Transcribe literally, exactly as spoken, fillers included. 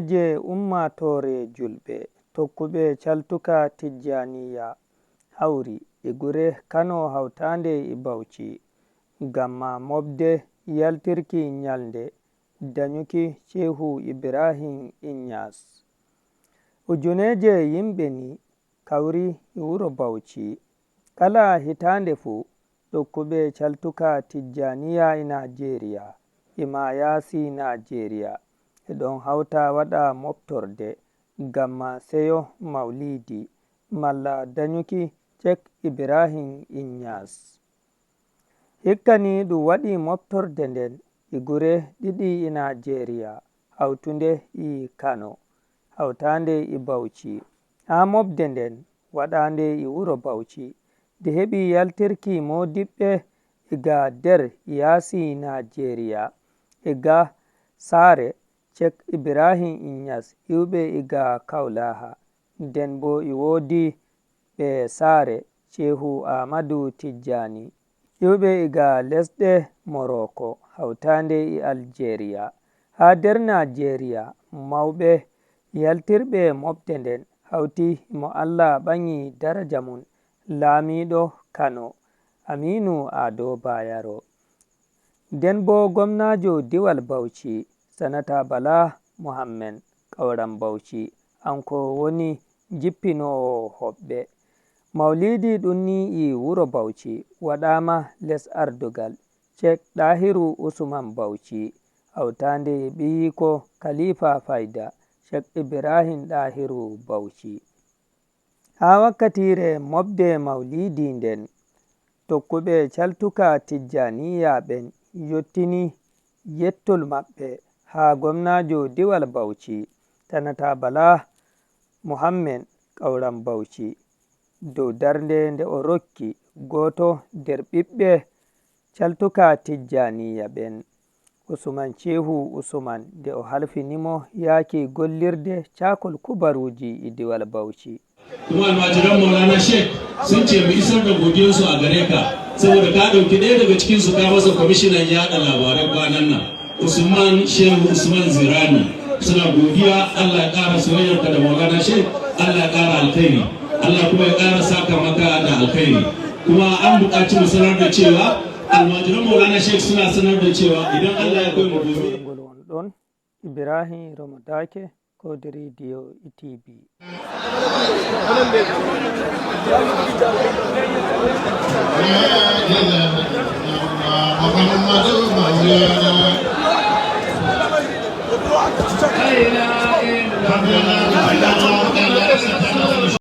Je ummaatoore julɓe, tokkuɓe caltuka Tijjaaniya hawri e gure Kano hawtaande e Bauchi, ngam ma moɓde yaltirki ñalnde danyuki Shehu Ibrahim Inyas. Ujuneeje yimɓe ni kawri e wuro Bauchi. Kala hitaande fuu, tokkuɓe caltuka Tijjaaniya e Naajeeriya e ma yaasi Naajeeriya e ɗon hawta waɗa moɓtorde ngam ma seyo mawliidi malla danyuki Sheikh Ibrahim Inyas. Hikka ni ɗum waɗi moɓtorde nden e gure ɗiɗi e Naajeeriya, hawtunde e Kano, hawtaande e Bauchi. Haa moɓde nden waɗaande e wuro Bauchi, nde heɓi yaltirki moodiɓɓe e ga nder yaasi Naajeeriya, e ga saare Sheikh Ibrahim Inyas iwɓe e ga Kaulaha, nden boo e woodi ɓe saare Shehu Ahmadu Tijjaani, iwɓe e ga lesɗe Moroko, hawtaande e Aljeeriya. Haa nder Naajeeriya, mawɓe yaltirɓe moɓde nden hawti mo Allah ɓaŋi daraja mum, laamiiɗo Kano, Aminu Ado Bayero. Nden boo gomnaajo diwal Bauchi, Sanata Bala Muhammed, Kauran Bauchi, hanko woni jippinoowo hoɓɓe. Mawliidi ɗum ni e wuro Bauchi waɗaama les ardugal Sheikh Ɗahiru Usman Bauchi, hawtaande e ɓiyiiko Khalifa Fayda, Sheikh Ibrahim Ɗahiru Bauchi. Haa wakkatiire moɓde mawliidi nden, tokkuɓe caltuka Tijjaaniya ɓen yottini yettol maɓɓe haa gomnaajo diwal Bauchi, Sanata Bala Muhammed, Kauran Bauchi, dow darnde nde o rokki gooto nder ɓiɓɓe caltuka Tijjaaniya ɓen, Usman Shehu Usman, nde o halfini mo yaaki gollirde caakol kubaruuji e diwal Bauchi. Kuma almajiran Maulana Sheikh sun ce mu isar da godiyarsu a gare ka, saboda ka ɗauki ɗaya daga cikinsu ka masa kwamishinan yaɗa labarai kwanan nan. Usman Shehu Usman Zirani suna godiya. Allah ya ƙara soyayyarka da Maulana Sheikh, Allah ya ƙara alkhairi, Allah kuma ya ƙara saka maka da alkhairi. Kuma an buƙaci mu sanar da cewa almajiran Maulana Sheikh suna sanar da cewa idan Allah ya kai mu gobe. Ngol won ɗon, Ibrahim Romo Dake, Code Radio e T V.